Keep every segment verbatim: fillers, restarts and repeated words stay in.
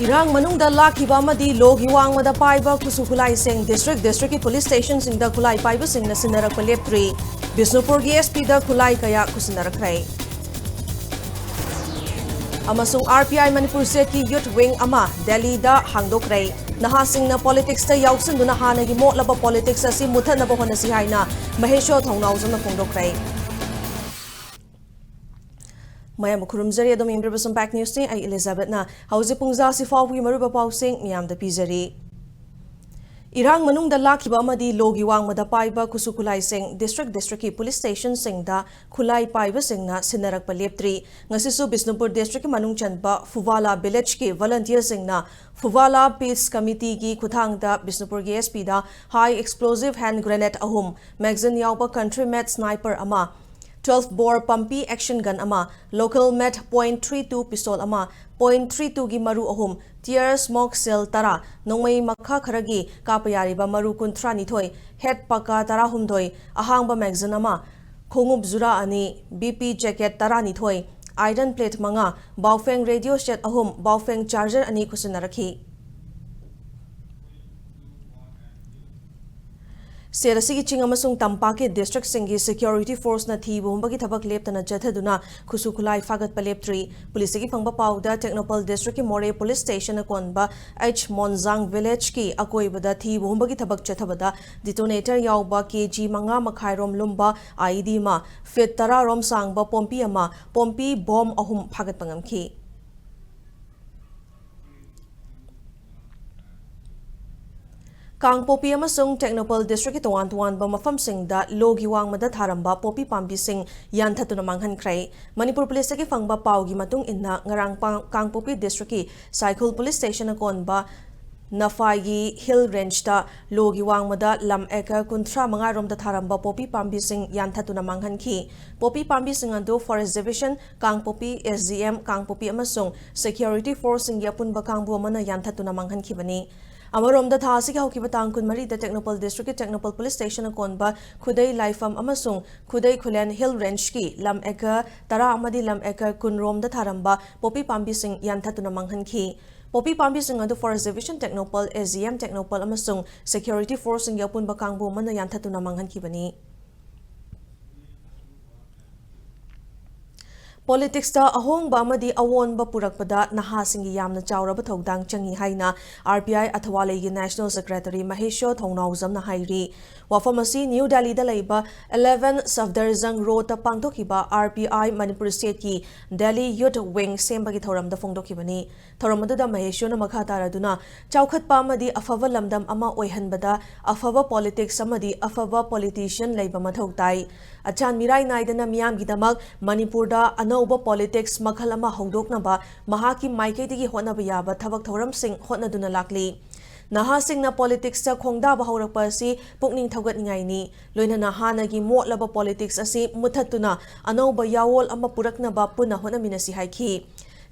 ꯏꯔꯥꯡ ꯃꯅꯨꯡꯗ ꯂꯥꯛꯈꯤꯕ ꯑꯃꯗꯤ ꯂꯣꯒꯤ ꯋꯥꯡꯃꯗ ꯄꯥꯏꯕ ꯈꯨꯠꯁꯨ ꯈꯨꯠꯂꯥꯏꯁꯤꯡ district districtꯀꯤ police stationꯁꯤꯡꯗ ꯈꯨꯠꯂꯥꯏ ꯄꯥꯏꯕꯁꯤꯡꯅ ꯁꯤꯟꯅꯔꯛꯄ ꯂꯦꯞꯇ꯭ꯔꯤ꯫ ꯕꯤꯁꯅꯨꯄꯨꯔꯒꯤ S Pꯗ ꯈꯨꯠꯂꯥꯏ ꯀꯌꯥ ꯈꯨꯠꯁꯤꯟꯅꯔꯛꯈ꯭ꯔꯦ꯫ ꯑꯃꯁꯨꯡ R P I Manipur stateꯀꯤ youth wing ꯑꯃ ꯗꯦꯜꯂꯤꯗ ꯍꯥꯡꯗꯣꯛꯈ꯭ꯔꯦ꯫ ꯅꯍꯥꯁꯤꯡꯅ politicsꯇ ꯌꯥꯎꯁꯤꯟꯗꯨꯅ ꯍꯥꯟꯅꯒꯤ ꯃꯣꯠꯂꯕ politics ꯑꯁꯤ ꯃꯨꯊꯠꯅꯕ ꯍꯣꯠꯅꯁꯤ ꯍꯥꯏꯅ ꯃꯍꯦꯁꯣ ꯊꯧꯅꯥꯎꯖꯝꯅ ꯐꯣꯡꯗꯣꯛꯈ꯭ꯔꯦ꯫ ꯃꯌꯥꯝꯕꯨ ꯈꯨꯔꯨꯝꯖꯔꯤ꯫ ꯑꯗꯣꯝ ꯌꯦꯡꯕꯤꯔꯤꯕ Sumpact Newsꯅꯤ꯫ ꯑꯩ Elizabethꯅ꯫ ꯍꯧꯖꯤꯛ ꯄꯨꯡꯖꯥꯁꯤ ꯐꯥꯎꯕꯒꯤ ꯃꯔꯨꯑꯣꯏꯕ ꯄꯥꯎꯁꯤꯡ ꯃꯤꯌꯥꯝꯗ ꯄꯤꯖꯔꯤ꯫ ꯏꯔꯥꯡ ꯃꯅꯨꯡꯗ ꯂꯥꯛꯈꯤꯕ ꯑꯃꯗꯤ ꯂꯣꯒꯤ ꯋꯥꯡꯃꯗ ꯄꯥꯏꯕ ꯈꯨꯠꯁꯨ ꯈꯨꯠꯂꯥꯏꯁꯤꯡ district districtꯀꯤ police stationꯁꯤꯡꯗ ꯈꯨꯠꯂꯥꯏ ꯄꯥꯏꯕꯁꯤꯡꯅ ꯁꯤꯟꯅꯔꯛꯄ ꯂꯦꯞꯇ꯭ꯔꯤ꯫ ꯉꯁꯤꯁꯨ ꯕꯤꯁꯅꯨꯄꯨꯔ districtꯀꯤ ꯃꯅꯨꯡ ꯆꯟꯕ ꯐꯨꯕꯥꯂꯥ villageꯀꯤ volunteerꯁꯤꯡꯅ ꯐꯨꯕꯥꯂꯥ peace committeeꯒꯤ ꯈꯨꯠꯊꯥꯡꯗ ꯕꯤꯁꯅꯨꯄꯨꯔꯒꯤ S Pꯗ high explosive hand grenade ꯑꯍꯨꯝ, magazine ꯌꯥꯎꯕ country made sniper ꯑꯃ, twelve bore ꯄꯝꯄꯤ action gun ꯑꯃ, local made point three two pistol ꯑꯃ, point three twoꯒꯤ ꯃꯔꯨ ꯑꯍꯨꯝ, tear smoke shell ꯇꯔꯥ, ꯅꯣꯡꯃꯩ ꯃꯈꯥ ꯈꯔꯒꯤ ꯀꯥꯞꯄ ꯌꯥꯔꯤꯕ ꯃꯔꯨ ꯀꯨꯟꯊ꯭ꯔꯥ ꯅꯤꯊꯣꯏ, head ꯄꯀꯥ ꯇꯔꯥꯍꯨꯝꯗꯣꯏ, ꯑꯍꯥꯡꯕ magazine ꯑꯃ, ꯈꯣꯡꯎꯞ ꯖꯨꯔꯥ ꯑꯅꯤ, B P jacket ꯇꯔꯥꯅꯤꯊꯣꯏ, iron plate ꯃꯉꯥ, Baofeng radio set ꯑꯍꯨꯝ, Baofeng charger ꯑꯅꯤ ꯈꯨꯠꯁꯤꯟꯅꯔꯛꯈꯤ꯫ State ꯑꯁꯤꯒꯤ ꯆꯤꯡ ꯑꯃꯁꯨꯡ ꯇꯝꯄꯥꯛꯀꯤ districtꯁꯤꯡꯒꯤ security forceꯅ ꯊꯤꯕ ꯍꯨꯝꯕꯒꯤ ꯊꯕꯛ ꯂꯦꯞꯇꯅ ꯆꯠꯊꯗꯨꯅ ꯈꯨꯠꯁꯨ ꯈꯨꯠꯂꯥꯏ ꯐꯥꯒꯠꯄ ꯂꯦꯞꯇ꯭ꯔꯤ꯫ Policeꯇꯒꯤ ꯐꯪꯕ ꯄꯥꯎꯗ ꯇꯦꯡꯅꯧꯄꯜ districtꯀꯤ ꯃꯣꯔꯦ police stationꯅ ꯀꯣꯟꯕ H Monjang villageꯀꯤ ꯑꯀꯣꯏꯕꯗ ꯊꯤꯕ ꯍꯨꯝꯕꯒꯤ ꯊꯕꯛ ꯆꯠꯊꯕꯗ detonator ꯌꯥꯎꯕ K G ꯃꯉꯥ ꯃꯈꯥꯏꯔꯣꯝ ꯂꯨꯝꯕ I E D ꯑꯃ, feet ꯇꯔꯥꯔꯣꯝ ꯁꯥꯡꯕ ꯄꯣꯝꯄꯤ ꯑꯃ, ꯄꯣꯝꯄꯤ bomb ꯑꯍꯨꯝ ꯐꯥꯒꯠꯄ ꯉꯝꯈꯤ꯫ ꯀꯥꯡꯄꯣꯛꯄꯤ ꯑꯃꯁꯨꯡ ꯇꯦꯡꯅꯧꯄꯜ districtꯀꯤ ꯇꯣꯉꯥꯟ ꯇꯣꯉꯥꯟꯕ ꯃꯐꯝꯁꯤꯡꯗ ꯂꯣꯒꯤ ꯋꯥꯡꯃꯗ ꯊꯥꯔꯝꯕ ꯄꯣꯄꯤ ꯄꯥꯝꯕꯤꯁꯤꯡ ꯌꯥꯟꯊꯠꯇꯨꯅ ꯃꯥꯡꯍꯟꯈ꯭ꯔꯦ꯫ ꯃꯅꯤꯄꯨꯔ policeꯇꯒꯤ ꯐꯪꯕ ꯄꯥꯎꯒꯤ ꯃꯇꯨꯡ ꯏꯟꯅ, ꯉꯔꯥꯡ ꯄꯥꯡ-, ꯀꯥꯡꯄꯣꯛꯄꯤ districtꯀꯤ ꯁꯥꯏꯈꯨꯜ police stationꯅ ꯀꯣꯟꯕ ꯅꯐꯥꯏꯒꯤ hill rangeꯇ ꯂꯣꯒꯤ ꯋꯥꯡꯃꯗ ꯂꯝ acre ꯀꯨꯟꯊ꯭ꯔꯥ ꯃꯉꯥ ꯔꯣꯝꯗ ꯊꯥꯔꯝꯕ ꯄꯣꯄꯤ ꯄꯥꯝꯕꯤꯁꯤꯡ ꯌꯥꯟꯊꯠꯇꯨꯅ ꯃꯥꯡꯍꯟꯈꯤ꯫ ꯄꯣꯄꯤ ꯄꯥꯝꯕꯤꯁꯤꯡ ꯑꯗꯨ Forest Division, ꯀꯥꯡꯄꯣꯛꯄꯤ S D M, ꯀꯥꯡꯄꯣꯛꯄꯤ ꯑꯃꯁꯨꯡ security forceꯁꯤꯡꯒꯤ ꯑꯄꯨꯟꯕ ꯀꯥꯡꯕꯨ ꯑꯃꯅ ꯌꯥꯟꯊꯠꯇꯨꯅ ꯃꯥꯡꯍꯟꯈꯤꯕꯅꯤ꯫ ꯑꯃꯔꯣꯝꯗ, ꯊꯥ ꯑꯁꯤꯒꯤ ꯍꯧꯈꯤꯕ ꯇꯥꯡ ꯀꯨꯟꯃꯔꯤꯗ ꯇꯦꯡꯅꯧꯄꯜ districtꯀꯤ ꯇꯦꯡꯅꯧꯄꯜ police stationꯅ ꯀꯣꯟꯕ ꯈꯨꯗꯩ ꯂꯥꯏꯐꯝ ꯑꯃꯁꯨꯡ ꯈꯨꯗꯩ ꯈꯨꯂꯦꯟ hill rangeꯀꯤ ꯂꯝ acre ꯇꯔꯥ ꯑꯃꯗꯤ ꯂꯝ acre ꯀꯨꯟ ꯔꯣꯝꯗ ꯊꯥꯔꯝꯕ ꯄꯣꯄꯤ ꯄꯥꯝꯕꯤꯁꯤꯡ ꯌꯥꯟꯊꯠꯇꯨꯅ ꯃꯥꯡꯍꯟꯈꯤ꯫ ꯄꯣꯄꯤ ꯄꯥꯝꯕꯤꯁꯤꯡ ꯑꯗꯨ Forest Division Technopal, A G M Technopal ꯑꯃꯁꯨꯡ security forceꯁꯤꯡꯒꯤ ꯑꯄꯨꯟꯕ ꯀꯥꯡꯕꯨ ꯑꯃꯅ ꯌꯥꯟꯊꯠꯇꯨꯅ ꯃꯥꯡꯍꯟꯈꯤꯕꯅꯤ꯫ ꯄꯣꯂꯤꯇꯤꯛꯁꯇ ꯑꯍꯣꯡꯕ ꯑꯃꯗꯤ ꯑꯑꯣꯟꯕ ꯄꯨꯔꯛꯄꯗ ꯅꯍꯥꯁꯤꯡꯒꯤ ꯌꯥꯝꯅ ꯆꯥꯎꯔꯕ ꯊꯧꯗꯥꯡ ꯆꯪꯏ ꯍꯥꯏꯅ R P I ꯑꯊꯋꯥꯂꯩꯒꯤ National Secretary ꯃꯍꯦꯁ꯭ꯋꯔ ꯊꯧꯅꯥꯎꯖꯝꯅ ꯍꯥꯏꯔꯤ꯫ ꯋꯥꯐꯝ ꯑꯁꯤ ꯅ꯭ꯌꯨ ꯗꯦꯜꯂꯤꯗ ꯂꯩꯕ eleven Safdarjung Roadꯇ ꯄꯥꯡꯊꯣꯛꯈꯤꯕ R P I Manipur Stateꯀꯤ Delhi Youth Wing ꯁꯦꯝꯕꯒꯤ ꯊꯧꯔꯝꯗ ꯐꯣꯡꯗꯣꯛꯈꯤꯕꯅꯤ꯫ ꯊꯧꯔꯝ ꯑꯗꯨꯗ ꯃꯍꯦꯁ꯭ꯋꯔꯅ ꯃꯈꯥ ꯇꯥꯔꯗꯨꯅ, ꯆꯥꯎꯈꯠꯄ ꯑꯃꯗꯤ ꯑꯐꯕ ꯂꯝꯗꯝ ꯑꯃ ꯑꯣꯏꯍꯟꯕꯗ ꯑꯐꯕ ꯄꯣꯂꯤꯇꯤꯛꯁ ꯑꯃꯗꯤ ꯑꯐꯕ ꯄꯣꯂꯤꯇꯤꯁꯤꯌꯟ ꯂꯩꯕ ꯃꯊꯧ ꯇꯥꯏ꯫ ꯑꯆꯥꯟ ꯃꯤꯔꯥꯏ ꯅꯥꯏꯗꯅ ꯃꯤꯌꯥꯝꯒꯤꯗꯃꯛ ꯃꯅꯤꯄꯨꯔꯗ ꯑꯅꯧꯕ ꯄꯣꯂꯤꯇꯤꯛꯁ ꯃꯈꯜ ꯑꯃ ꯍꯧꯗꯣꯛꯅꯕ ꯃꯍꯥꯛꯀꯤ ꯃꯥꯏꯀꯩꯗꯒꯤ ꯍꯣꯠꯅꯕ ꯌꯥꯕ ꯊꯕꯛ ꯊꯧꯔꯝꯁꯤꯡ ꯍꯣꯠꯅꯗꯨꯅ ꯂꯥꯛꯂꯤ꯫ ꯅꯍꯥꯁꯤꯡꯅ ꯄꯣꯂꯤꯇꯤꯛꯁꯇ ꯈꯣꯡꯗꯥꯕ ꯍꯧꯔꯛꯄ ꯑꯁꯤ ꯄꯨꯛꯅꯤꯡ ꯊꯧꯒꯠꯅꯤꯡꯉꯥꯏꯅꯤ꯫ ꯂꯣꯏꯅꯅ ꯍꯥꯟꯅꯒꯤ ꯃꯣꯠꯂꯕ ꯄꯣꯂꯤꯇꯤꯛꯁ ꯑꯁꯤ ꯃꯨꯠꯊꯠꯇꯨꯅ ꯑꯅꯧꯕ ꯌꯥꯑꯣꯜ ꯑꯃ ꯄꯨꯔꯛꯅꯕ ꯄꯨꯟꯅ ꯍꯣꯠꯅꯃꯤꯟꯅꯁꯤ ꯍꯥꯏꯈꯤ꯫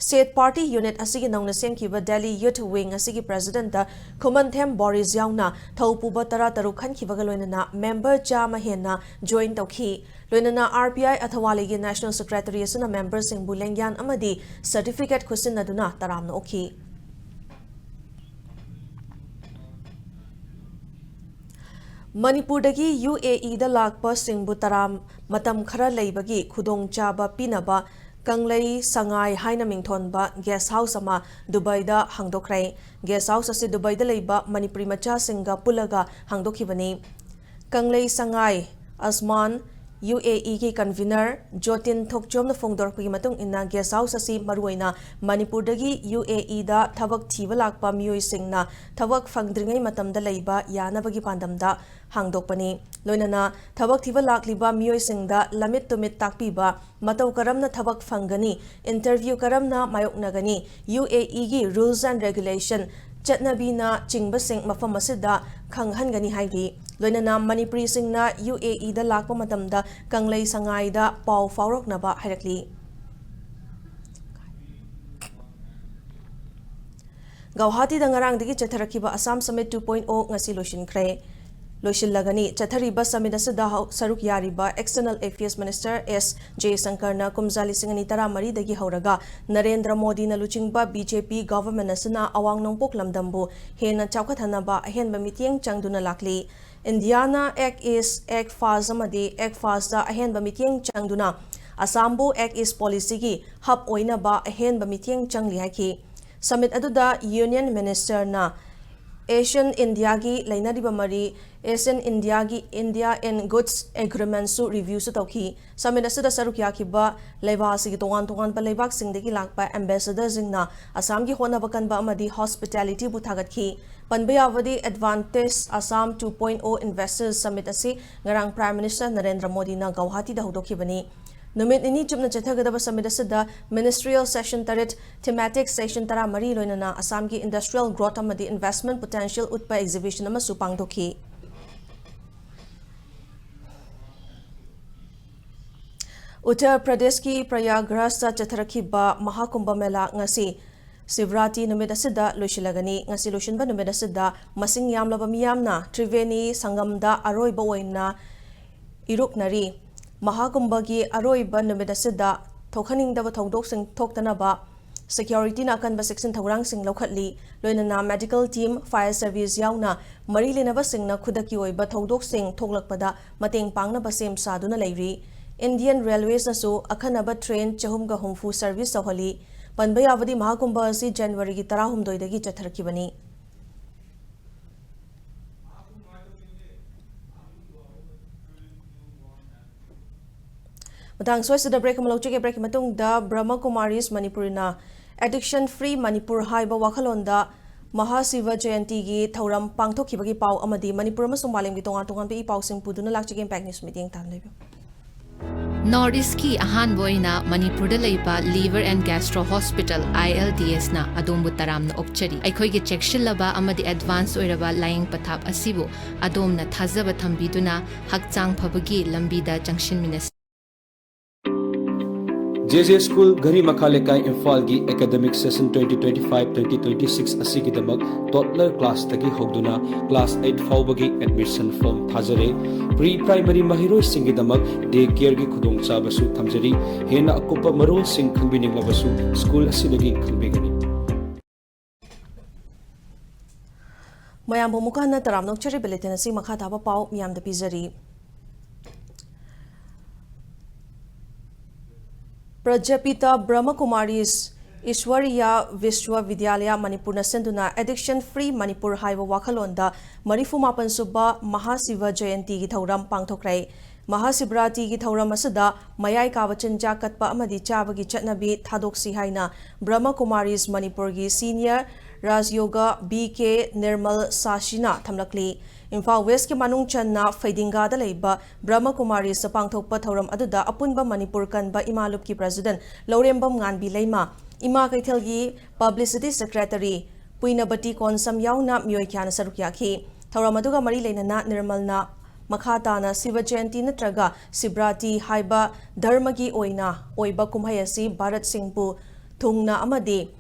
State Party Unit ꯑꯁꯤꯒꯤ ꯅꯧꯅ ꯁꯦꯝꯈꯤꯕ Delhi Youth Wing ꯑꯁꯤꯒꯤ Presidentꯇ ꯈꯨꯃꯟꯊꯦꯝ ꯕꯣꯔꯤꯁ ꯌꯥꯎꯅ ꯊꯧꯄꯨꯕ ꯇꯔꯥꯇꯔꯨꯛ ꯈꯟꯈꯤꯕꯒ ꯂꯣꯏꯅꯅ member ꯆꯥꯝꯃ ꯍꯦꯟꯅ join ꯇꯧꯈꯤ꯫ ꯂꯣꯏꯅꯅ R P I ꯑꯊꯋꯥꯂꯩꯒꯤ National Secretary ꯑꯁꯤꯅ memberꯁꯤꯡꯕꯨ ꯂꯦꯡꯌꯥꯟ ꯑꯃꯗꯤ certificate ꯈꯨꯠꯁꯤꯟꯅꯗꯨꯅ ꯇꯔꯥꯝꯅ ꯑꯣꯛꯈꯤ꯫ ꯃꯅꯤꯄꯨꯔꯗꯒꯤ UAEꯗ ꯂꯥꯛꯄꯁꯤꯡꯕꯨ ꯇꯔꯥꯝ ꯃꯇꯝ ꯈꯔ ꯂꯩꯕꯒꯤ ꯈꯨꯗꯣꯡꯆꯥꯕ ꯄꯤꯅꯕ ꯀꯪꯂꯩ ꯁꯉꯥꯏ ꯍꯥꯏꯅ ꯃꯤꯡꯊꯣꯟꯕ guest house ꯑꯃ ꯗꯨꯕꯥꯏꯗ ꯍꯥꯡꯗꯣꯛꯈ꯭ꯔꯦ꯫ Guest house ꯑꯁꯤ ꯗꯨꯕꯥꯏꯗ ꯂꯩꯕ ꯃꯅꯤꯄꯨꯔꯤ ꯃꯆꯥꯁꯤꯡꯒ ꯄꯨꯜꯂꯒ ꯍꯥꯡꯗꯣꯛꯈꯤꯕꯅꯤ꯫ ꯀꯪꯂꯩ ꯁꯉꯥꯏ ꯑꯁꯃꯥꯟ UAEꯒꯤ convener ꯖꯣꯇꯤꯟ ꯊꯣꯛꯆꯣꯝꯅ ꯐꯣꯡꯗꯣꯔꯛꯄꯒꯤ ꯃꯇꯨꯡ ꯏꯟꯅ, guest house ꯑꯁꯤ ꯃꯔꯨꯑꯣꯏꯅ ꯃꯅꯤꯄꯨꯔꯗꯒꯤ UAEꯗ ꯊꯕꯛ ꯊꯤꯕ ꯂꯥꯛꯄ ꯃꯤꯑꯣꯏꯁꯤꯡꯅ ꯊꯕꯛ ꯐꯪꯗ꯭ꯔꯤꯉꯩ ꯃꯇꯝꯗ ꯂꯩꯕ ꯌꯥꯅꯕꯒꯤ ꯄꯥꯟꯗꯝꯗ ꯍꯥꯡꯗꯣꯛꯄꯅꯤ꯫ ꯂꯣꯏꯅꯅ ꯊꯕꯛ ꯊꯤꯕ ꯂꯥꯛꯂꯤꯕ ꯃꯤꯑꯣꯏꯁꯤꯡꯗ ꯂꯝꯃꯤꯠ ꯇꯨꯃꯤꯠ ꯇꯥꯛꯄꯤꯕ, ꯃꯇꯧ ꯀꯔꯝꯅ ꯊꯕꯛ ꯐꯪꯒꯅꯤ, interview ꯀꯔꯝꯅ ꯃꯥꯌꯣꯛꯅꯒꯅꯤ, UAEꯒꯤ rules and regulation, ꯆꯠꯅꯕꯤꯅ ꯆꯤꯡꯕꯁꯤꯡ ꯃꯐꯝ ꯑꯁꯤꯗ ꯈꯪꯍꯟꯒꯅꯤ ꯍꯥꯏꯔꯤ꯫ ꯂꯣꯏꯅꯅ ꯃꯅꯤꯄꯨꯔꯤꯁꯤꯡꯅ UAEꯗ ꯂꯥꯛꯄ ꯃꯇꯝꯗ ꯀꯪꯂꯩ ꯁꯉꯥꯏꯗ ꯄꯥꯎ ꯐꯥꯎꯔꯛꯅꯕ ꯍꯥꯏꯔꯛꯂꯤ꯫ ꯒꯧꯍꯥꯇꯤꯗ ꯉꯔꯥꯡꯗꯒꯤ ꯆꯠꯊꯔꯛꯈꯤꯕ Assam Summit two point O ꯉꯁꯤ ꯂꯣꯏꯁꯤꯟꯈ꯭ꯔꯦ꯫ ꯂꯣꯏꯁꯤꯜꯂꯒꯅꯤ꯫ ꯆꯠꯊꯔꯤꯕ summit ꯑꯁꯤꯗ ꯍꯧ-, ꯁꯔꯨꯛ ꯌꯥꯔꯤꯕ External Affairs Minister S ꯖꯌꯁꯪꯀꯔꯅ ꯀꯨꯝꯖꯥ ꯂꯤꯁꯤꯡ ꯑꯅꯤ ꯇꯔꯥꯃꯔꯤꯗꯒꯤ ꯍꯧꯔꯒ ꯅꯔꯦꯟꯗ꯭ꯔ ꯃꯣꯗꯤꯅ ꯂꯨꯆꯤꯡꯕ B J P government ꯑꯁꯤꯅ ꯑꯋꯥꯡ ꯅꯣꯡꯄꯣꯛ ꯂꯝꯗꯝꯕꯨ ꯍꯦꯟꯅ ꯆꯥꯎꯈꯠꯍꯟꯅꯕ ꯑꯍꯦꯟꯕ ꯃꯤꯠꯌꯦꯡ ꯆꯪꯗꯨꯅ ꯂꯥꯛꯂꯤ꯫ ꯏꯟꯗꯤꯌꯥꯅ Act East, Act Fast ꯑꯃꯗꯤ Act Fast ꯑꯍꯦꯟꯕ ꯃꯤꯠꯌꯦꯡ ꯆꯪꯗꯨꯅ ꯑꯁꯥꯝꯕꯨ Act East policyꯒꯤ hub ꯑꯣꯏꯅꯕ ꯑꯍꯦꯟꯕ ꯃꯤꯠꯌꯦꯡ ꯆꯪꯂꯤ ꯍꯥꯏꯈꯤ꯫ Summit ꯑꯗꯨꯗ Union Ministerꯅ ASEAN Indiaꯒꯤ ꯂꯩꯅꯔꯤꯕ ꯃꯔꯤ, ASEAN Indiaꯒꯤ India in Goods Agreementꯁꯨ reviewꯁꯨ ꯇꯧꯈꯤ꯫ Summit ꯑꯁꯤꯗ ꯁꯔꯨꯛ ꯌꯥꯈꯤꯕ ꯂꯩꯕꯥꯛ ꯑꯁꯤꯒꯤ ꯇꯣꯉꯥꯟ ꯇꯣꯉꯥꯟꯕ ꯂꯩꯕꯥꯛꯁꯤꯡꯗꯒꯤ ꯂꯥꯛꯄ ambassadorꯁꯤꯡꯅ ꯑꯁꯥꯝꯒꯤ ꯍꯣꯠꯅꯕ ꯀꯟꯕ ꯑꯃꯗꯤ hospitalityꯕꯨ ꯊꯥꯒꯠꯈꯤ꯫ ꯄꯟꯕ ꯌꯥꯕꯗꯤ Advantage Assam two point oh Investors Summit ꯑꯁꯤ ꯉꯔꯥꯡ Prime Minister ꯅꯔꯦꯟꯗ꯭ꯔ ꯃꯣꯗꯤꯅ ꯒꯧꯍꯥꯇꯤꯗ ꯍꯧꯗꯣꯛꯈꯤꯕꯅꯤ꯫ ꯅꯨꯃꯤꯠ ꯅꯤꯅꯤ ꯆꯨꯞꯅ ꯆꯠꯊꯒꯗꯕ summit ꯑꯁꯤꯗ ministerial session ꯇꯔꯦꯠ, thematic session ꯇꯔꯥꯃꯔꯤ ꯂꯣꯏꯅꯅ ꯑꯁꯥꯝꯒꯤ industrial growth ꯑꯃꯗꯤ investment potential ꯎꯠꯄ exhibition ꯑꯃꯁꯨ ꯄꯥꯡꯊꯣꯛꯈꯤ꯫ ꯎꯠꯇꯔ ꯄ꯭ꯔꯗꯦꯁꯀꯤ ꯄ꯭ꯔꯌꯥꯒꯔꯥꯖꯇ ꯆꯠꯊꯔꯛꯈꯤꯕ ꯃꯍꯥꯀꯨꯝꯚ ꯃꯦꯂꯥ ꯉꯁꯤ ꯁꯤꯕꯔꯥꯇꯤ ꯅꯨꯃꯤꯠ ꯑꯁꯤꯗ ꯂꯣꯏꯁꯤꯜꯂꯒꯅꯤ꯫ ꯉꯁꯤ ꯂꯣꯏꯁꯤꯟꯕ ꯅꯨꯃꯤꯠ ꯑꯁꯤꯗ ꯃꯁꯤꯡ ꯌꯥꯝꯂꯕ ꯃꯤꯌꯥꯝꯅ ꯇ꯭ꯔꯤꯕꯦꯅꯤ ꯁꯪꯒꯝꯗ ꯑꯔꯣꯏꯕ ꯑꯣꯏꯅ ꯏꯔꯨꯛꯅꯔꯤ꯫ ꯃꯍꯥꯀꯨꯝꯚꯒꯤ ꯑꯔꯣꯏꯕ ꯅꯨꯃꯤꯠ ꯑꯁꯤꯗ ꯊꯣꯛꯍꯟꯅꯤꯡꯗꯕ ꯊꯧꯗꯣꯛꯁꯤꯡ ꯊꯣꯛꯇꯅꯕ securityꯅ ꯑꯀꯟꯕ ꯆꯦꯛꯁꯤꯟ ꯊꯧꯔꯥꯡꯁꯤꯡ ꯂꯧꯈꯠꯂꯤ꯫ ꯂꯣꯏꯅꯅ medical team, fire service ꯌꯥꯎꯅ ꯃꯔꯤ ꯂꯩꯅꯕꯁꯤꯡꯅ ꯈꯨꯗꯛꯀꯤ ꯑꯣꯏꯕ ꯊꯧꯗꯣꯛꯁꯤꯡ ꯊꯣꯛꯂꯛꯄꯗ ꯃꯇꯦꯡ ꯄꯥꯡꯅꯕ ꯁꯦꯝ ꯁꯥꯗꯨꯅ ꯂꯩꯔꯤ꯫ Indian Railwaysꯅꯁꯨ ꯑꯈꯟꯅꯕ train ꯆꯍꯨꯝꯒ ꯍꯨꯝꯐꯨ service ꯇꯧꯍꯜꯂꯤ꯫ ꯄꯟꯕ ꯌꯥꯕꯗꯤ ꯃꯍꯥꯀꯨꯝꯚ ꯑꯁꯤ ꯖꯅꯋꯥꯔꯤꯒꯤ ꯇꯔꯥꯍꯨꯝꯗꯣꯏꯗꯒꯤ ꯆꯠꯊꯔꯛꯈꯤꯕꯅꯤ꯫ ꯃꯇꯥꯡ ꯁ꯭ꯋꯥꯏꯁꯤꯗ break ꯑꯃ ꯂꯧꯖꯒꯦ꯫ Breakꯀꯤ ꯃꯇꯨꯡꯗ Brahma Kumaris ꯃꯅꯤꯄꯨꯔꯤꯅ Addiction Free Manipur ꯍꯥꯏꯕ ꯋꯥꯈꯜꯂꯣꯟꯗ ꯃꯍꯥꯁꯤꯚ ꯖꯌꯟꯇꯤꯒꯤ ꯊꯧꯔꯝ ꯄꯥꯡꯊꯣꯛꯈꯤꯕꯒꯤ ꯄꯥꯎ ꯑꯃꯗꯤ ꯃꯅꯤꯄꯨꯔ ꯑꯃꯁꯨꯡ ꯃꯥꯂꯦꯝꯒꯤ ꯇꯣꯉꯥꯟ ꯇꯣꯉꯥꯟꯕ ꯏ ꯄꯥꯎꯁꯤꯡ ꯄꯨꯗꯨꯅ ꯂꯥꯛꯆꯒꯦ꯫ Impact News ꯃꯤꯠꯌꯦꯡ ꯇꯥꯅ ꯂꯩꯕꯤꯌꯨ꯫ North Eastꯀꯤ ꯑꯍꯥꯟꯕ ꯑꯣꯏꯅ ꯃꯅꯤꯄꯨꯔꯗ ꯂꯩꯕ Liver and Gastro Hospital, I L D Sꯅ ꯑꯗꯣꯝꯕꯨ ꯇꯔꯥꯝꯅ ꯑꯣꯛꯆꯔꯤ꯫ ꯑꯩꯈꯣꯏꯒꯤ ꯆꯦꯛꯁꯤꯜꯂꯕ ꯑꯃꯗꯤ advance ꯑꯣꯏꯔꯕ ꯂꯥꯌꯦꯡ ꯄꯊꯥꯞ ꯑꯁꯤꯕꯨ ꯑꯗꯣꯝꯅ ꯊꯥꯖꯕ ꯊꯝꯕꯤꯗꯨꯅ ꯍꯛꯆꯥꯡ ꯐꯕꯒꯤ ꯂꯝꯕꯤꯗ ꯆꯪꯁꯤꯟꯃꯤꯟꯅꯁꯤ꯫ ꯖꯦ ꯖꯦ ꯁ꯭ꯀꯨꯜ, ꯘꯔꯤꯃꯈꯥ ꯂꯩꯀꯥꯏ, ꯏꯝꯐꯥꯜꯒꯤ academic session twenty twenty-five twenty twenty-six ꯑꯁꯤꯒꯤꯗꯃꯛ toddler class ꯇꯒꯤ ꯍꯧꯗꯨꯅ class eight ꯐꯥꯎꯕꯒꯤ admission form ꯊꯥꯖꯔꯦ꯫ Pre primary ꯃꯍꯩꯔꯣꯏꯁꯤꯡꯒꯤꯗꯃꯛ day care ꯒꯤ ꯈꯨꯗꯣꯡꯆꯥꯕꯁꯨ ꯊꯝꯖꯔꯤ꯫ ꯍꯦꯟꯅ ꯑꯀꯨꯞꯄ ꯃꯔꯣꯜꯁꯤꯡ ꯈꯪꯕꯤꯅꯤꯡꯂꯕꯁꯨ ꯁ꯭ꯀꯨꯜ ꯑꯁꯤꯗꯒꯤ ꯈꯪꯕꯤꯒꯅꯤ꯫ ꯃꯌꯥꯝꯕꯨ ꯑꯃꯨꯛꯀ ꯍꯟꯅ ꯇꯔꯥꯝꯅ ꯑꯣꯛꯆꯔꯤ꯫ Bulletin ꯑꯁꯤ ꯃꯈꯥ ꯇꯥꯕ ꯄꯥꯎ ꯃꯤꯌꯥꯝꯗ ꯄꯤꯖꯔꯤ꯫ ꯄ꯭ꯔꯖꯥꯄꯤꯇꯥ ꯕ꯭ꯔꯍꯃꯀꯨꯃꯥꯔꯤꯁ ꯏꯁ꯭ꯋꯔꯤꯌꯥ ꯚꯤꯁ꯭ꯋ ꯚꯤꯗ꯭ꯌꯥꯂꯌ ꯃꯅꯤꯄꯨꯔꯅ ꯁꯤꯟꯗꯨꯅ Addiction Free ꯃꯅꯤꯄꯨꯔ ꯍꯥꯏꯕ ꯋꯥꯈꯜꯂꯣꯟꯗ ꯃꯔꯤꯐꯨ ꯃꯥꯄꯟ ꯁꯨꯕ ꯃꯍꯥꯁꯤꯚ ꯖꯌꯟꯇꯤꯒꯤ ꯊꯧꯔꯝ ꯄꯥꯡꯊꯣꯛꯈ꯭ꯔꯦ꯫ ꯃꯍꯥꯁꯤꯚꯔꯥꯇꯤꯒꯤ ꯊꯧꯔꯝ ꯑꯁꯤꯗ ꯃꯌꯥꯏ ꯀꯥꯕ ꯆꯤꯟꯖꯥꯛ ꯀꯠꯄ ꯑꯃꯗꯤ ꯆꯥꯕꯒꯤ ꯆꯠꯅꯕꯤ ꯊꯥꯗꯣꯛꯁꯤ ꯍꯥꯏꯅ ꯕ꯭ꯔꯍꯃ ꯀꯨꯃꯥꯔꯤꯁ ꯃꯅꯤꯄꯨꯔꯒꯤ senior ꯔꯥꯖꯌꯣꯒ ꯕꯤ ꯀꯦ ꯅꯤꯔꯃꯜ ꯁꯥꯁꯤꯅ ꯊꯝꯂꯛꯂꯤ꯫ ꯏꯝꯐꯥꯜ West ꯀꯤ ꯃꯅꯨꯡ ꯆꯟꯅ ꯐꯩꯗꯤꯡꯒꯥꯗ ꯂꯩꯕ ꯕ꯭ꯔꯍꯃ ꯀꯨꯃꯥꯔꯤꯁꯇ ꯄꯥꯡꯊꯣꯛꯄ ꯊꯧꯔꯝ ꯑꯗꯨꯗ ꯑꯄꯨꯟꯕ ꯃꯅꯤꯄꯨꯔ ꯀꯟꯕ ꯏꯃꯥꯂꯨꯞꯀꯤ president ꯂꯧꯔꯦꯝꯕꯝ ꯉꯥꯟꯕꯤ ꯂꯩꯃ, ꯏꯃꯥ ꯀꯩꯊꯦꯜꯒꯤ publicity secretary ꯄꯨꯏꯅꯕꯇꯤ ꯀꯣꯟꯁꯝ ꯌꯥꯎꯅ ꯃꯤꯑꯣꯏ ꯀꯌꯥꯅ ꯁꯔꯨꯛ ꯌꯥꯈꯤ꯫ ꯊꯧꯔꯝ ꯑꯗꯨꯒ ꯃꯔꯤ ꯂꯩꯅꯅ ꯅꯤꯔꯃꯜꯅ ꯃꯈꯥ ꯇꯥꯅ ꯁꯤꯚ ꯖꯌꯟꯇꯤ ꯅꯠꯇ꯭ꯔꯒ ꯁꯤꯚꯔꯥꯇꯤ ꯍꯥꯏꯕ ꯙꯔꯃꯒꯤ ꯑꯣꯏꯅ ꯑꯣꯏꯕ ꯀꯨꯝꯍꯩ ꯑꯁꯤ ꯚꯥꯔꯠ ꯁꯤꯡꯄꯨ ꯊꯨꯡꯅ ꯑꯃꯗꯤ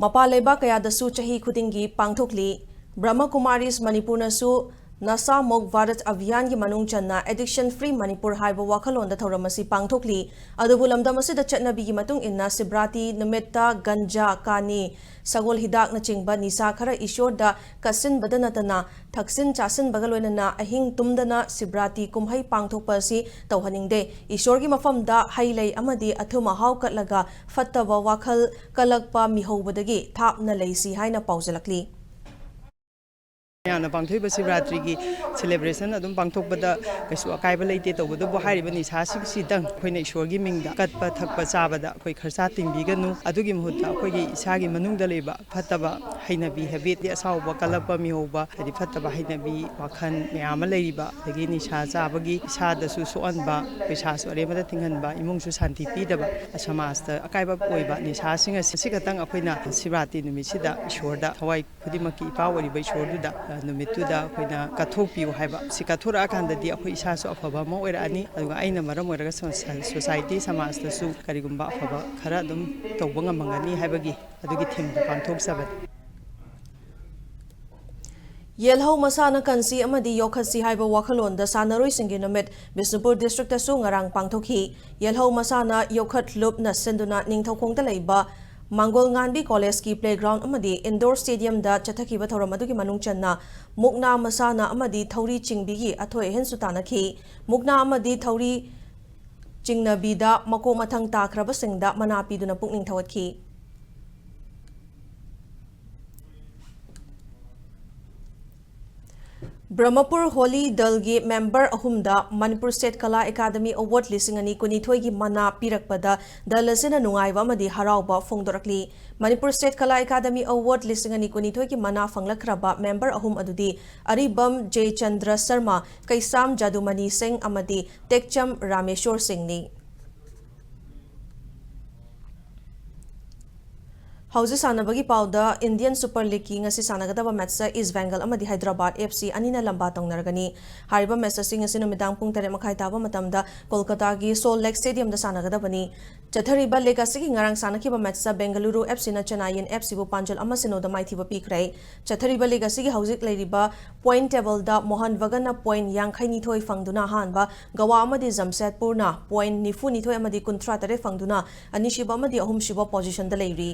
ꯃꯄꯥꯟ ꯂꯩꯕꯥꯛ ꯀꯌꯥꯗꯁꯨ ꯆꯍꯤ ꯈꯨꯗꯤꯡꯒꯤ ꯄꯥꯡꯊꯣꯛꯂꯤ꯫ ꯕ꯭ꯔꯍꯃ ꯀꯨꯃꯥꯔꯤꯁ ꯃꯅꯤꯄꯨꯔꯅꯁꯨ ꯅꯁꯥ ꯃꯨꯛ ꯚꯥꯔꯠ ꯑꯚꯤꯌꯥꯟꯒꯤ ꯃꯅꯨꯡ ꯆꯟꯅ Addiction Free ꯃꯅꯤꯄꯨꯔ ꯍꯥꯏꯕ ꯋꯥꯈꯜꯂꯣꯟꯗ ꯊꯧꯔꯝ ꯑꯁꯤ ꯄꯥꯡꯊꯣꯛꯂꯤ꯫ ꯑꯗꯨꯕꯨ ꯂꯝꯗꯝ ꯑꯁꯤꯗ ꯆꯠꯅꯕꯤꯒꯤ ꯃꯇꯨꯡ ꯏꯟꯅ ꯁꯤꯚꯔꯥꯇꯤ ꯅꯨꯃꯤꯠꯇ ꯒꯟꯖꯥ, ꯀꯥꯅꯤ, ꯁꯒꯣꯜ ꯍꯤꯗꯥꯛꯅꯆꯤꯡꯕ ꯅꯤꯁꯥ ꯈꯔ ꯏꯁꯣꯔꯗ ꯀꯠꯁꯤꯟꯕꯗ ꯅꯠꯇꯅ ꯊꯛꯁꯤꯟ ꯆꯥꯁꯤꯟꯕꯒ ꯂꯣꯏꯅꯅ ꯑꯍꯤꯡ ꯇꯨꯝꯗꯅ ꯁꯤꯚꯔꯥꯇꯤ ꯀꯨꯝꯍꯩ ꯄꯥꯡꯊꯣꯛꯄ ꯑꯁꯤ ꯇꯧꯍꯟꯅꯤꯡꯗꯦ꯫ ꯏꯁꯣꯔꯒꯤ ꯃꯐꯝꯗ ꯍꯩ ꯂꯩ ꯑꯃꯗꯤ ꯑꯊꯨꯝ ꯑꯍꯥꯎ ꯀꯠꯂꯒ ꯐꯠꯇꯕ ꯋꯥꯈꯜ ꯀꯜꯂꯛꯄ ꯃꯤꯍꯧꯕꯗꯒꯤ ꯊꯥꯞꯅ ꯂꯩꯁꯤ ꯍꯥꯏꯅ ꯄꯥꯎꯖꯦꯜꯂꯛꯂꯤ꯫ ꯃꯌꯥꯝꯅ ꯄꯥꯡꯊꯣꯛꯏꯕ ꯁꯤꯚꯔꯥꯇ꯭ꯔꯤꯒꯤ celebration ꯑꯗꯨꯝ ꯄꯥꯡꯊꯣꯛꯄꯗ ꯀꯩꯁꯨ ꯑꯀꯥꯏꯕ ꯂꯩꯇꯦ꯫ ꯇꯧꯕꯇꯕꯨ ꯍꯥꯏꯔꯤꯕ ꯅꯤꯁꯥꯁꯤꯡꯁꯤꯗꯪ ꯑꯩꯈꯣꯏꯅ ꯏꯁꯣꯔꯒꯤ ꯃꯤꯡꯗ ꯀꯠꯄ ꯊꯛꯄ ꯆꯥꯕꯗ ꯑꯩꯈꯣꯏ ꯈꯔꯆꯥ ꯇꯤꯡꯕꯤꯒꯅꯨ꯫ ꯑꯗꯨꯒꯤ ꯃꯍꯨꯠꯇ ꯑꯩꯈꯣꯏꯒꯤ ꯏꯁꯥꯒꯤ ꯃꯅꯨꯡꯗ ꯂꯩꯕ ꯐꯠꯇꯕ ꯍꯩꯅꯕꯤ, habit, ꯑꯁꯥꯎꯕ, ꯀꯜꯂꯛꯄ ꯃꯤꯍꯧꯕ, ꯍꯥꯏꯗꯤ ꯐꯠꯇꯕ ꯍꯩꯅꯕꯤ, ꯋꯥꯈꯜ ꯃꯌꯥꯝ ꯑꯃ ꯂꯩꯔꯤꯕ, ꯑꯗꯒꯤ ꯅꯤꯁꯥ ꯆꯥꯕꯒꯤ ꯏꯁꯥꯗꯁꯨ ꯁꯣꯛꯍꯟꯕ, ꯄꯩꯁꯥꯁꯨ ꯑꯔꯦꯝꯕꯗ ꯇꯤꯡꯍꯟꯕ, ꯏꯃꯨꯡꯁꯨ ꯁꯥꯟꯇꯤ ꯄꯤꯗꯕ, ꯁꯃꯥꯖꯇ ꯑꯀꯥꯏꯕ ꯑꯣꯏꯕ ꯅꯤꯁꯥꯁꯤꯡ ꯑꯁꯤ, ꯑꯁꯤ ꯈꯛꯇꯪ ꯑꯩꯈꯣꯏꯅ ꯁꯤꯚꯔꯥꯇꯤ ꯅꯨꯃꯤꯠꯁꯤꯗ ꯏꯁꯣꯔꯗ ꯊꯋꯥꯏ ꯈꯨꯗꯤꯡꯃꯛꯀꯤ ꯏꯄꯥ ꯑꯣꯏꯔꯤꯕ ꯏꯁꯣꯔꯗꯨꯗ ꯅꯨꯃꯤꯠꯇꯨꯗ ꯑꯩꯈꯣꯏꯅ ꯀꯠꯊꯣꯛꯄꯤꯌꯨ ꯍꯥꯏꯕ, ꯁꯤ ꯀꯠꯊꯣꯔꯛꯑꯀꯥꯟꯗꯗꯤ ꯑꯩꯈꯣꯏ ꯏꯁꯥꯁꯨ ꯑꯐꯕ ꯑꯃ ꯑꯣꯏꯔꯛꯑꯅꯤ, ꯑꯗꯨꯒ ꯑꯩꯅ ꯃꯔꯝ ꯑꯣꯏꯔꯒ ꯁꯣ-, ꯁꯣꯁꯥꯏꯇꯤ, ꯁꯃꯥꯖꯇꯁꯨ ꯀꯔꯤꯒꯨꯝꯕ ꯑꯐꯕ ꯈꯔ ꯑꯗꯨꯝ ꯇꯧꯕ ꯉꯝꯃꯝꯒꯅꯤ ꯍꯥꯏꯕꯒꯤ ꯑꯗꯨꯒꯤ ꯊꯤꯝꯗ ꯄꯥꯡꯊꯣꯛꯆꯕꯅꯤ꯫ ꯌꯦꯜꯍꯧ ꯃꯁꯥꯅ ꯀꯟꯁꯤ ꯑꯃꯗꯤ ꯌꯣꯛꯈꯠꯁꯤ ꯍꯥꯏꯕ ꯋꯥꯈꯜꯂꯣꯟꯗ ꯁꯥꯟꯅꯔꯣꯏꯁꯤꯡꯒꯤ ꯅꯨꯃꯤꯠ ꯕꯤꯁꯅꯨꯄꯨꯔ ꯗꯤꯁꯇ꯭ꯔꯤꯛꯇꯁꯨ ꯉꯔꯥꯡ ꯄꯥꯡꯊꯣꯛꯈꯤ꯫ ꯌꯦꯜꯍꯧ ꯃꯁꯥꯅ ꯌꯣꯛꯈꯠ ꯂꯨꯞꯅ ꯁꯤꯟꯗꯨꯅ ꯅꯤꯡꯊꯧꯈꯣꯡꯗ ꯂꯩꯕ ꯃꯥꯡꯒꯣꯜ ꯉꯥꯟꯕꯤ ꯀꯣꯂꯦꯖꯀꯤ ꯄ꯭ꯂꯦꯒ꯭ꯔꯥꯎꯟ ꯑꯃꯗꯤ ꯏꯟꯗꯣꯔ ꯁ꯭ꯇꯦꯗꯤꯌꯝꯗ ꯆꯠꯊꯈꯤꯕ ꯊꯧꯔꯝ ꯑꯗꯨꯒꯤ ꯃꯅꯨꯡ ꯆꯟꯅ ꯃꯨꯛꯅꯥ ꯃꯁꯥꯟꯅ ꯑꯃꯗꯤ ꯊꯧꯔꯤ ꯆꯤꯡꯕꯤꯒꯤ ꯑꯊꯣꯏ ꯑꯍꯦꯟꯁꯨ ꯇꯥꯟꯅꯈꯤ꯫ ꯃꯨꯛꯅꯥ ꯑꯃꯗꯤ ꯊꯧꯔꯤ ꯆꯤꯡꯅꯕꯤꯗ ꯃꯀꯣꯛ ꯃꯊꯪ ꯇꯥꯈ꯭ꯔꯕꯁꯤꯡꯗ ꯃꯅꯥ ꯄꯤꯗꯨꯅ ꯄꯨꯛꯅꯤꯡ ꯊꯧꯒꯠꯈꯤ꯫ ꯕ꯭ꯔꯍꯃꯄꯨꯔ ꯍꯣꯂꯤ ꯗꯜꯒꯤ ꯃꯦꯝꯕꯔ ꯑꯍꯨꯝꯗ ꯃꯅꯤꯄꯨꯔ ꯁ꯭ꯇꯦꯠ ꯀꯂꯥ ꯑꯦꯀꯥꯗꯃꯤ ꯑꯦꯋꯥꯔꯗ ꯂꯤꯁꯤꯡ ꯑꯅꯤ ꯀꯨꯟꯅꯤꯊꯣꯏꯒꯤ ꯃꯅꯥ ꯄꯤꯔꯛꯄꯗ ꯗꯜ ꯑꯁꯤꯅ ꯅꯨꯡꯉꯥꯏꯕ ꯑꯃꯗꯤ ꯍꯔꯥꯎꯕ ꯐꯣꯡꯗꯣꯔꯛꯂꯤ꯫ ꯃꯅꯤꯄꯨꯔ ꯁ꯭ꯇꯦꯠ ꯀꯂꯥ ꯑꯦꯀꯥꯗꯃꯤ ꯑꯦꯋꯥꯔꯗ ꯂꯤꯁꯤꯡ ꯑꯅꯤ ꯀꯨꯟꯅꯤꯊꯣꯏꯒꯤ ꯃꯅꯥ ꯐꯪꯂꯛꯈ꯭ꯔꯕ ꯃꯦꯝꯕꯔ ꯑꯍꯨꯝ ꯑꯗꯨꯗꯤ ꯑꯔꯤꯕꯝ ꯖꯦꯆꯟꯗ꯭ꯔ ꯁꯔꯃ, ꯀꯩꯁꯥꯝ ꯖꯥꯗꯨꯃꯅꯤ ꯁꯤꯡ ꯑꯃꯗꯤ ꯇꯦꯛꯆꯝ ꯔꯥꯃꯦꯁꯣꯔ ꯁꯤꯡꯅꯤ꯫ ꯍꯧꯖꯤꯛ ꯁꯥꯟꯅꯕꯒꯤ ꯄꯥꯎꯗ, ꯏꯟꯗꯤꯌꯟ ꯁꯨꯄꯔ ꯂꯤꯒꯀꯤ ꯉꯁꯤ ꯁꯥꯟꯅꯒꯗꯕ ꯃꯦꯠꯆꯇ ꯏꯁ ꯕꯦꯡꯒꯜ ꯑꯃꯗꯤ ꯍꯥꯏꯗ꯭ꯔꯕꯥꯗ ꯑꯦꯐ ꯁꯤ ꯑꯅꯤꯅ ꯂꯝꯕꯥ ꯇꯧꯅꯔꯒꯅꯤ꯫ ꯍꯥꯏꯔꯤꯕ ꯃꯦꯠꯆ ꯑꯁꯤ ꯉꯁꯤ ꯅꯨꯃꯤꯗꯥꯡ ꯄꯨꯡ ꯇꯔꯦꯠ ꯃꯈꯥꯏ ꯇꯥꯕ ꯃꯇꯝꯗ ꯀꯣꯜꯀꯇꯥꯒꯤ ꯁꯣꯜ ꯂꯦꯛ ꯁ꯭ꯇꯦꯗꯤꯌꯝꯗ ꯁꯥꯟꯅꯒꯗꯕꯅꯤ꯫ ꯆꯠꯊꯔꯤꯕ ꯂꯤꯒ ꯑꯁꯤꯒꯤ ꯉꯔꯥꯡ ꯁꯥꯟꯅꯈꯤꯕ ꯃꯦꯠꯆꯇ ꯕꯦꯡꯒꯂꯨꯔꯨ ꯑꯦꯐ ꯁꯤꯅ ꯆꯦꯟꯅꯥꯏꯌꯟ ꯑꯦꯐ ꯁꯤꯕꯨ ꯄꯥꯟꯖꯜ ꯑꯃ ꯁꯤꯅꯣꯗ ꯃꯥꯏꯊꯤꯕ ꯄꯤꯈ꯭ꯔꯦ꯫ ꯆꯠꯊꯔꯤꯕ ꯂꯤꯒ ꯑꯁꯤꯒꯤ ꯍꯧꯖꯤꯛ ꯂꯩꯔꯤꯕ ꯄꯣꯏꯟ ꯇꯦꯕꯜꯗ ꯃꯣꯍꯟ ꯕꯒꯟꯅ ꯄꯣꯏꯟ ꯌꯥꯡꯈꯩꯅꯤꯊꯣꯏ ꯐꯪꯗꯨꯅ ꯑꯍꯥꯟꯕ, ꯒꯋꯥ ꯑꯃꯗꯤ ꯖꯝꯁꯦꯗꯄꯨꯔꯅ ꯄꯣꯏꯟ ꯅꯤꯐꯨꯅꯤꯊꯣꯏ ꯑꯃꯗꯤ ꯀꯨꯟꯊ꯭ꯔꯥ ꯇꯔꯦꯠ ꯐꯪꯗꯨꯅ ꯑꯅꯤꯁꯨꯕ ꯑꯃꯗꯤ ꯑꯍꯨꯝꯁꯨꯕ ꯄꯣꯖꯤꯁꯟꯗ ꯂꯩꯔꯤ꯫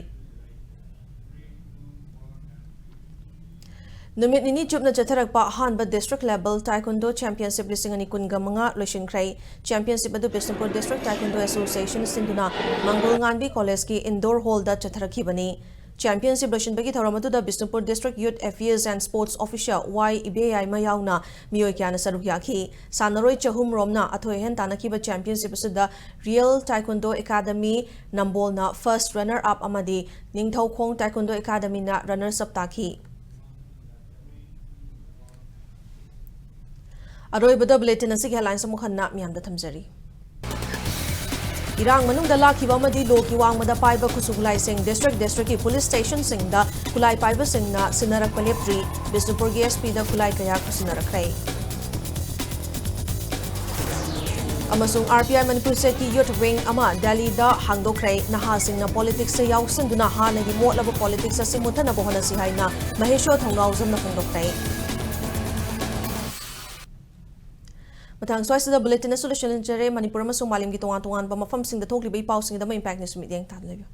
ꯅꯨꯃꯤꯠ ꯅꯤꯅꯤ ꯆꯨꯞꯅ ꯆꯠꯊꯔꯛꯄ ꯑꯍꯥꯟꯕ ꯗꯤꯁꯇ꯭ꯔꯤꯛ ꯂꯦꯚꯦꯜ ꯇꯥꯏꯀꯨꯟꯗꯣ ꯆꯦꯝꯄꯤꯌꯟꯁꯤꯞ ꯂꯤꯁꯤꯡ ꯑꯅꯤ ꯀꯨꯟꯒ ꯃꯉꯥ ꯂꯣꯏꯁꯤꯟꯈ꯭ꯔꯦ꯫ ꯆꯦꯝꯄꯤꯌꯟꯁꯤꯞ ꯑꯗꯨ ꯕꯤꯁꯅꯨꯄꯨꯔ ꯗꯤꯁꯇ꯭ꯔꯤꯛ ꯇꯥꯏꯀꯨꯟꯗꯣ ꯑꯦꯁꯣꯁꯤꯌꯦꯁꯟ ꯁꯤꯟꯗꯨꯅ ꯃꯪꯒꯣꯜ ꯉꯥꯟꯕꯤ ꯀꯣꯂꯦꯖꯀꯤ ꯏꯟꯗꯣꯔ ꯍꯣꯜꯗ ꯆꯠꯊꯔꯛꯈꯤꯕꯅꯤ꯫ ꯆꯦꯝꯄꯤꯌꯟꯁꯤꯞ ꯂꯣꯏꯁꯤꯟꯕꯒꯤ ꯊꯧꯔꯝ ꯑꯗꯨꯗ Bishnupur district youth affairs and sports officer Y Ibeyaima ꯌꯥꯎꯅ ꯃꯤꯑꯣꯏ ꯀꯌꯥꯅ ꯁꯔꯨꯛ ꯌꯥꯈꯤ꯫ ꯁꯥꯟꯅꯔꯣꯏ ꯆꯍꯨꯝ ꯔꯣꯝꯅ ꯑꯊꯣꯏ ꯑꯍꯦꯟ ꯇꯥꯟꯅꯈꯤꯕ ꯆꯦꯝꯄꯤꯌꯟꯁꯤꯞ ꯑꯁꯤꯗ ꯔꯤꯌꯦꯜ ꯇꯥꯏꯀꯨꯟꯗꯣ ꯑꯦꯀꯥꯗꯃꯤ ꯅꯝꯕꯣꯜꯅ ꯐꯥꯔꯁ ꯔꯟꯅꯔ ꯑꯞ ꯑꯃꯗꯤ ꯅꯤꯡꯊꯧꯈꯣꯡ ꯇꯥꯏꯀꯨꯟꯗꯣ ꯑꯦꯀꯥꯗꯃꯤꯅ ꯔꯟꯅꯔꯁ ꯑꯞ ꯇꯥꯈꯤ꯫ ꯑꯔꯣꯏꯕꯗ ꯕꯨꯂꯦꯇꯤꯟ ꯑꯁꯤꯒꯤ ꯍꯦꯗꯂꯥꯏꯟꯁ ꯑꯃꯨꯛ ꯍꯟꯅ ꯃꯤꯌꯥꯝꯗ ꯊꯝꯖꯔꯤ꯫ ꯏꯔꯥꯡ ꯃꯅꯨꯡꯗ ꯂꯥꯛꯈꯤꯕ ꯑꯃꯗꯤ ꯂꯣꯒꯤ ꯋꯥꯡꯃꯗ ꯄꯥꯏꯕ ꯈꯨꯠꯁꯨ ꯈꯨꯠꯂꯥꯏꯁꯤꯡ ꯗꯤꯁꯇ꯭ꯔꯤꯛ ꯗꯤꯁꯇ꯭ꯔꯤꯛꯀꯤ ꯄꯨꯂꯤꯁ ꯁ꯭ꯇꯦꯁꯟꯁꯤꯡꯗ ꯈꯨꯠꯂꯥꯏ ꯄꯥꯏꯕꯁꯤꯡꯅ ꯁꯤꯟꯅꯔꯛꯄ ꯂꯦꯞꯇ꯭ꯔꯤ꯫ ꯕꯤꯁꯅꯨꯄꯨꯔꯒꯤ ꯑꯦꯁ ꯄꯤꯗ ꯈꯨꯠꯂꯥꯏ ꯀꯌꯥ ꯈꯨꯠꯁꯤꯟꯅꯔꯛꯈ꯭ꯔꯦ꯫ ꯑꯃꯁꯨꯡ ꯑꯥꯔ ꯄꯤ ꯑꯥꯏ ꯃꯅꯤꯄꯨꯔ ꯁꯦꯠꯀꯤ ꯌꯨꯠ ꯋꯤꯡ ꯑꯃ ꯗꯦꯜꯂꯤꯗ ꯍꯥꯡꯗꯣꯛꯈ꯭ꯔꯦ꯫ ꯅꯍꯥꯁꯤꯡꯅ ꯄꯣꯂꯤꯇꯤꯛꯁꯇ ꯌꯥꯎꯁꯤꯟꯗꯨꯅ ꯍꯥꯟꯅꯒꯤ ꯃꯣꯠꯂꯕ ꯄꯣꯂꯤꯇꯤꯛꯁ ꯑꯁꯤ ꯃꯨꯠꯊꯅꯕ ꯍꯣꯠꯅꯁꯤ ꯍꯥꯏꯅ ꯃꯍꯦꯁꯣꯔ ꯊꯧꯅꯥꯎꯖꯝꯅ ꯐꯣꯡꯗꯣꯛꯈ꯭ꯔꯦ꯫ ꯃꯊꯪ ꯁ꯭ꯋꯥꯏꯁꯤꯗ ꯕꯨꯂꯦꯇꯤꯟ ꯑꯁꯤ ꯂꯣꯏꯁꯤꯟꯖꯔꯦ꯫ ꯃꯅꯤꯄꯨꯔ ꯑꯃꯁꯨꯡ ꯃꯥꯂꯦꯝꯒꯤ ꯇꯣꯉꯥꯟ ꯇꯣꯉꯥꯟꯕ ꯃꯐꯝꯁꯤꯡꯗ ꯊꯣꯛꯂꯤꯕ ꯏ ꯄꯥꯎꯁꯤꯡꯒꯤꯗꯃꯛ ꯏꯝꯄꯦꯛ ꯅ꯭ꯌꯨꯁ ꯃꯤꯠꯌꯦꯡ ꯇꯥꯗꯨꯅ ꯂꯩꯕꯤꯌꯨ꯫